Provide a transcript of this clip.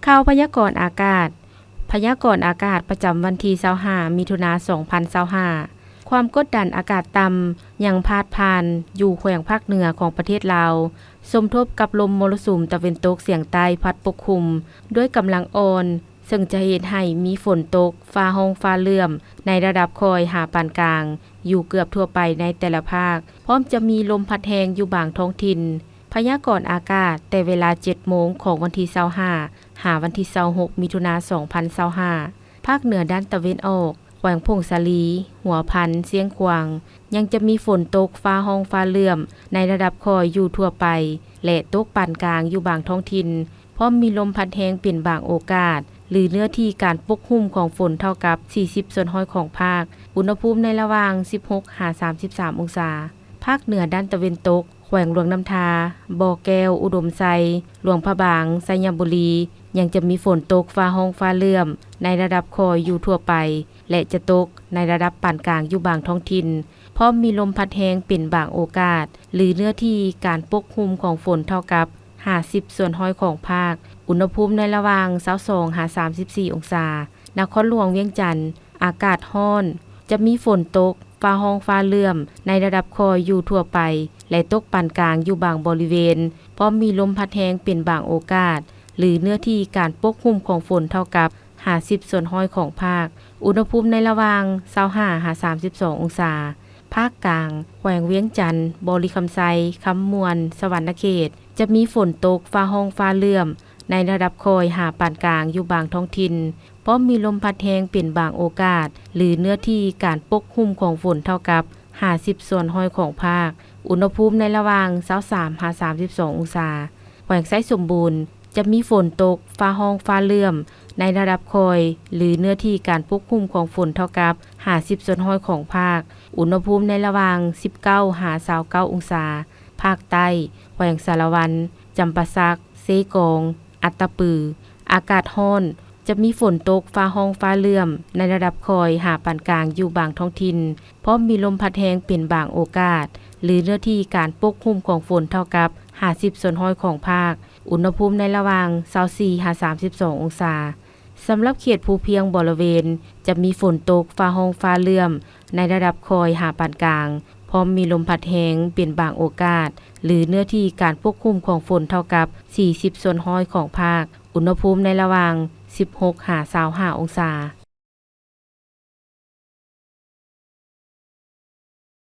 ຂ່າວພະຍາກອນອາກາດ. ພະຍາກອນອາກາດປະຈຳວັນທີຊາວຫ້າ ມິຖຸນາ ສອງພັນຊາວຫ້າ. ຄວາມກົດດັນອາກາດຕ່ຳຍັງພາດຜ່ານຢູ່ແຂວງພາກເໜືອຂອງປະເທດລາວ, ສົມທົບກັບລົມມໍລະສຸມຕາເວັນຕົກສຽງໃຕ້ພັດປົກຄຸມດ້ວຍກຳລັງອ່ອນ, ເຊິ່ງຈະເຮັດໃຫ້ມີຝົນຕົກ, ຟ້າຮ້ອງຟ້າເຫຼື້ອມໃນລະດັບຄ່ອຍຫາປານກາງ ຢູ່ເກືອບທົ່ວໄປໃນແຕ່ລະພາກ, ພ້ອມຈະມີລົມພັດແຮງຢູ່ບາງທ້ອງຖິ່ນ. ພະຍາກອນອາກາດແຕ່ເວລາເຈັດໂມງຂອງວັນທີຊາວຫ້າ ຫາວັນທີຊາວຫົກ ມິຖຸນາ ສອງພັນຊາວຫ້າ. ພາກເໜືອດ້ານຕາເວັນອອກ, ແຂວງຜົ້ງສາລີ, ຫົວພັນ, ຊຽງຂວາງ ຍັງຈະມີຝົນຕົກ, ຟ້າຮ້ອງຟ້າເຫຼື້ອມໃນລະດັບຄ່ອຍຢູ່ທົ່ວໄປ ແລະ ຕົກປານກາງຢູ່ບາງທ້ອງຖິ່ນ, ພ້ອມມີລົມພັດແຮງເປັນບາງໂອກາດ ຫຼື ເນື້ອທີ່ການປົກຫຸ້ມຂອງຝົນເທົ່າກັບສີ່ສິບສ່ວນຮ້ອຍຂອງພາກ, ອຸນຫະພູມໃນລະຫວ່າງສິບຫົກຫາສາມສິບສາມອົງສາ. ພາກເໜືອດ້ານຕາເວັນຕົກ, ແຂວງຫຼວງນ້ຳທາ, ບໍ່ແກ້ວ, ອຸດົມໄຊ, ຫຼວງພະບາງ, ໄຊຍະບູລີ ຍັງຈະມີຝົນຕົກ, ຟ້າຮ້ອງຟ້າເຫຼື້ອມໃນລະດັບຄ່ອຍຢູ່ທົ່ວໄປ ແລະ ຈະຕົກໃນລະດັບປານກາງຢູ່ບາງທ້ອງຖິ່ນ, ພ້ອມມີລົມພັດແຮງເປັນບາງໂອກາດ ຫຼື ເນື້ອທີ່ການປົກຫຸ້ມຂອງຝົນເທົ່າກັບຫ້າສິບສ່ວນຮ້ອຍຂອງພາກ, ອຸນຫະພູມໃນລະຫວ່າງຊາວສອງຫາສາມສິບສີ່ອົງສາ. ນະຄອນຫຼວງວຽງຈັນ, ອາກາດຮ້ອນ, ຈະມີຝົນຕົກ, ຟ້າຮ້ອງຟ້າເຫຼື້ອມໃນລະດັບຄ່ອຍຢູ່ທົ່ວໄປ ແລະ ຕົກປານກາງຢູ່ບາງບໍລິເວນ, ພ້ອມມີລົມພັດແຮງເປັນບາງໂອກາດ ຫຼື ເນື້ອທີ່ການປົກຫຸ້ມຂອງຝົນເທົ່າກັບຫ້າສິບສ່ວນຮ້ອຍຂອງພາກ, ອຸນຫະພູມໃນລະຫວ່າງຊາວຫ້າຫາສາມສິບສອງອົງສາ. ພາກກາງ, ແຂວງວຽງຈັນ, ບໍລິຄຳໄຊ, ຄຳມ່ວນ, ສະຫວັນນະເຂດ ຈະມີຝົນຕົກ, ຟ້າຮ້ອງຟ້າເຫຼື້ອມໃນລະດັບຄ່ອຍຫາປານກາງຢູ່ບາງທ້ອງຖິ່ນ, ພ້ອມມີລົມພັດແຮງເປັນບາງໂອກາດ ຫຼື ເນື້ອທີ່ການປົກຫຸ້ມຂອງຝົນເທົ່າກັບຫ້າສິບສ່ວນຮ້ອຍຂອງພາກ, ອຸນຫະພູມໃນລະຫວ່າງຊາວສາມຫາສາມສິບສອງອົງສາ. ແຂວງໄຊສົມບູນ ຈະມີຝົນຕົກ, ຟ້າຮ້ອງຟ້າເຫຼື້ອມໃນລະດັບຄ່ອຍ ຫຼື ເນື້ອທີ່ການປົກຄຸມຂອງຝົນເທົ່າກັບຫ້າສິບສ່ວນຮ້ອຍຂອງພາກ, ອຸນຫະພູມໃນລະຫວ່າງສິບເກົ້າຫາຊາວເກົ້າອົງສາ. ພາກໃຕ້, ແຂວງສາລະວັນ, ຈຳປາສັກ, ເຊກອງ, ອັດຕະປື, ອາກາດຮ້ອນ, ຈະມີຝົນຕົກ, ຟ້າຮ້ອງຟ້າເຫຼື້ອມໃນລະດັບຄ່ອຍຫາປານກາງຢູ່ບາງທ້ອງຖິ່ນ, ພ້ອມມີລົມພັດແຮງເປັນບາງໂອກາດ ຫຼື ເນື້ອທີ່ການປົກຄຸມຂອງຝົນເທົ່າກັບຫ້າສິບສ່ວນຮ້ອຍຂອງພາກ, ອຸນຫະພູມໃນລະຫວ່າງຊາວສີ່ຫາສາມສິບສອງອົງສາ. ສຳລັບເຂດພູພຽງບໍລະເວນ ຈະມີຝົນຕົກ, ຟ້າຮ້ອງຟ້າເຫຼື້ອມໃນລະດັບຄ່ອຍຫາປານກາງ, ພ້ອມມີລົມພັດແຮງເປັນບາງໂອກາດ ຫຼື ເນື້ອທີ່ການປົກຄຸມຂອງຝົນເທົ່າກັບສີ່ສິບສ່ວນຮ້ອຍຂອງພາກ, ອຸນຫະພູມໃນລະຫວ່າງສິບຫົກຫາຊາວຫ້າອົງສາ.